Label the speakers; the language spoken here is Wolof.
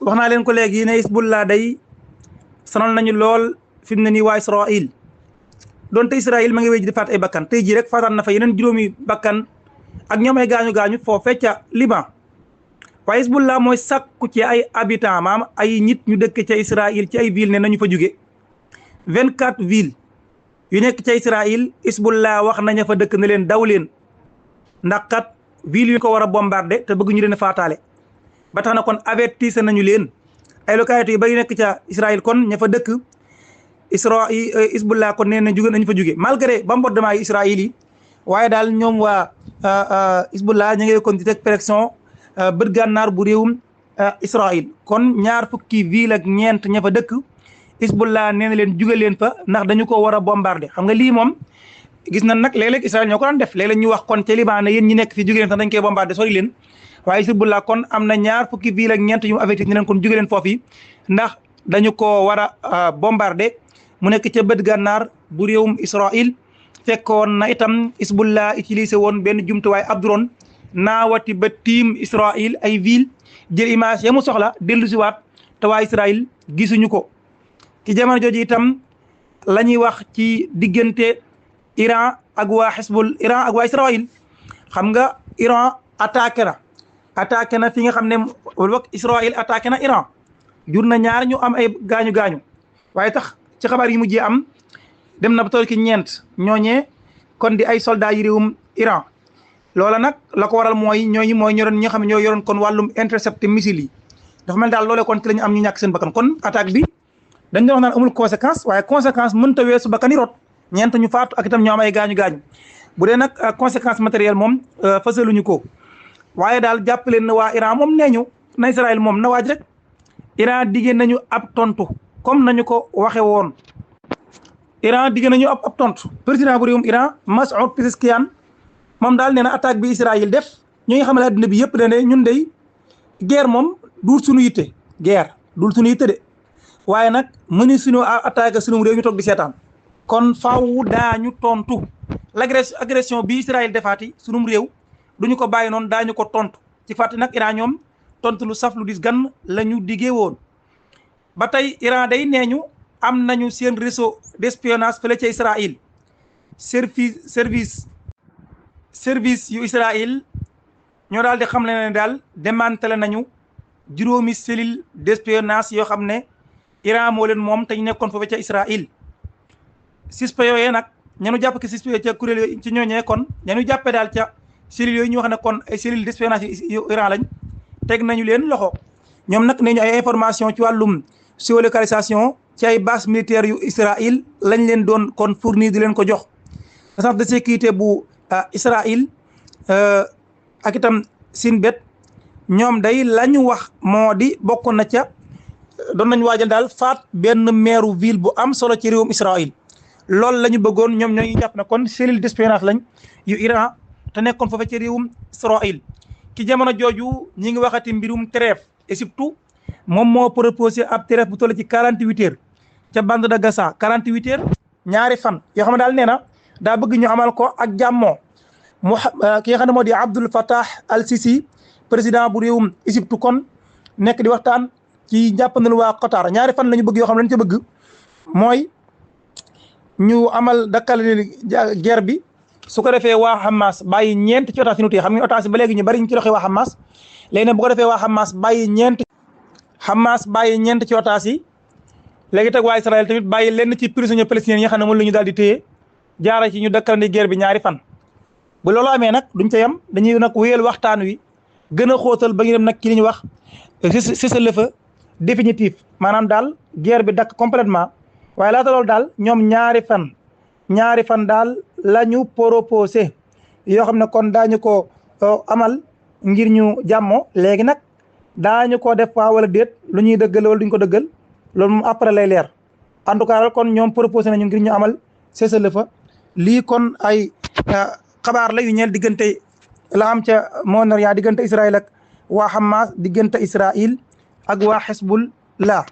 Speaker 1: wax naa leen ko léegi ne Hizbullah day sonal nañu lool fi mu ne nii waa Israël donte Israël ma ngi wéy di faat ay bakkan tey jii rek faataat na fa yeneen juróomi bakkan ak ñoom ay gaañu foofee ca Liban waaye Hizbullah mooy sàkku ci ay habitants maam ay nit ñu dëkk ca Israël ci ay ville ne nañu fa jóge 24 villes yu nekk ca Israël Hizbullah wax nañu fa dëkk ne leen daw leen ndax kat ville yu ko war a bombardé te bëgg ñu leen faataale ba tax na kon avertise nañu leen ay localités yu bari nekk ca Israël kon ña fa dëkk Hizbullah kon nee na jóge nañu fa jóge malgré bombardement yi Israël yi waaye daal ñoom waa Hizbullah ñu ngi kon di teg pression bët gànnaar bu réewum Israël kon ñaar fukki ville ak ñeent ña fa dëkk Hizbullah nee na leen jóge leen fa ndax dañu ko war a bombarder xam nga lii moom gis nañ nag léeg-léeg Israël ñoo ko daan def léeg-léeg ñu wax kon ca Liban ne yéen ñi nekk fi jóge leen sax dañ koy bombarder sori leen waaye Hizbullah kon am na ñaar fukki ville ak ñeent yu mu avertir ñu leen kon jóge leen foofu ndax dañu ko war a bombarder mu nekk ca bët gànnaar bu réewum Israël fekkoon na itam Hizbullah utilisé woon benn jumtuwaay ab drone naawati ba tiim Israël ay ville jël image ya mu soxla dellu si waat te waa Israël gisuñu ko ci jamono jooju itam la ñuy wax ci diggante Iran ak waa Israël xam nga Iran attaqué na fi nga xam ne Israël attaqué na Iran jur na ñaar ñu am ay gaañu waaye tax ci xabaar yi mujjee am dem na ba toll ci ñeent ñooñee kon di ay soldats yi réewum Iran loola nag la ko waral mooy ñi nga xam ne ñoo yoroon kon wàllum intercepté missile yi dafa mel daal loolee kon ci la ñu am ñu ñàkk seen bakkan kon attaque bi dañ doon wax naan amul conséquence waaye conséquence mënta weesu bakkan yi rot ñeent ñu faatu ak itam ñoo am ay gaañu bu dee nag conséquence matérielle moom fësaluñu ko waaye daal jàpp leen ne waa Iran moom nee ñu na Israël moom na waaj rek Iran diggée nañu ab tontu comme nañu ko waxe woon Iran diggée nañu ab tontu président bu réewum Iran Masoud Pezeshkian moom daal nee na attaque bi Israël def ñu ngi xamal adduna bi yëpp ne ñun dey guerre moom duul suñu yitte de waaye nag mëni suñu attaque suñu réew ñu toog di seetaan kon faaw daañu tontu l'agression bi Israël defaati suñu réew duñu ko bàyyi noonu daañu ko tontu ci fàtte nag Iran ñoom tontu lu saf lu dis gan la ñu diggee woon ba tey Iran day nee ñu am nañu seen réseau d'espionnage fële ca Israël service yu Israël ñoo daal di xam ne daal démantelé nañu juróomi cellule d'espionnage yoo xam ne Iran moo leen moom te ñu nekkoon foofu ca Israël suspect yooyee nag ñanu jàpp ki suspect ca kuréel yooyu ci ñooñee kon ñanu jàppee daal ca cellules yooyu ñu wax ne kon ay cellule d'espionnage yu Iran lañ teg nañu leen loxo ñoom nag nee ñu ay information ci wàllum géolocalisation ci ay base militaire yu Israël lañ leen doon kon fournir di leen ko jox agence de sécurité bu Israël ak itam Shin Bet ñoom day la ñu wax moo di bokk na ca doon nañu waajal daal faat benn maire ville bu am solo ci réewum Israël loolu la ñu bëggoon ñoom ñoo ngi jàpp ne kon cellule d'espionnage lañ yu Iran te nekkoon foofa ci réewum Israël ci jamono jooju ñi ngi waxati mbirum trêve et surtout moom moo proposé ab trêve bu toll ci 48 heures ca bande de Gaza 48 heures ñaari fan yoo xam ne daal nee na daa bëgg ñu amal ko ak jàmmoo ki nga xam ne moo di Abdul Fattah al-Sisi président bu réewum Égypte kon nekk di waxtaan ci jàppandal waa Qatar ñaari fan la ñu bëgg yoo xam ne lañ ca bëgg mooy ñu amal dakkal guerre bi su ko defee waa Hamas bàyyi ñeent ci otages yi ñu téye xam nga otages ba léegi ñu bari ñu ci loxo waa Hamas léegi nag bu ko defee waa Hamas bàyyi ñeent ci otages yi léegi teg waa Israël tamit bàyyi lenn ci prisonniers palestiniens yi nga xam ne moom la ñu daal di téye jaara ci ñu dakkalandi guerre bi ñaari fan bu loolu amee nag duñ ca yem dañuy nag wéyal waxtaan wi gën a xóotal ba ñu dem nag ci li ñuy wax cessez-le-feu définitif maanaam daal guerre bi dakk complètement waaye laata loolu daal ñoom ñaari fan daal la ñu proposé yoo xam ne kon daañu ko amal ngir ñu jàmmoo léegi nag daañu ko def waa wala déet lu ñuy dëggal wala duñ ko dëggal loolu moom après lay leer en tout cas daal kon ñoom proposé nañu ngir ñu amal cessez-le-feu lii kon ay xabaar la yu ñeel diggante la am ca Moyen-Orient diggante Israël ak waa Hamas diggante Israël ak waa Hezbollah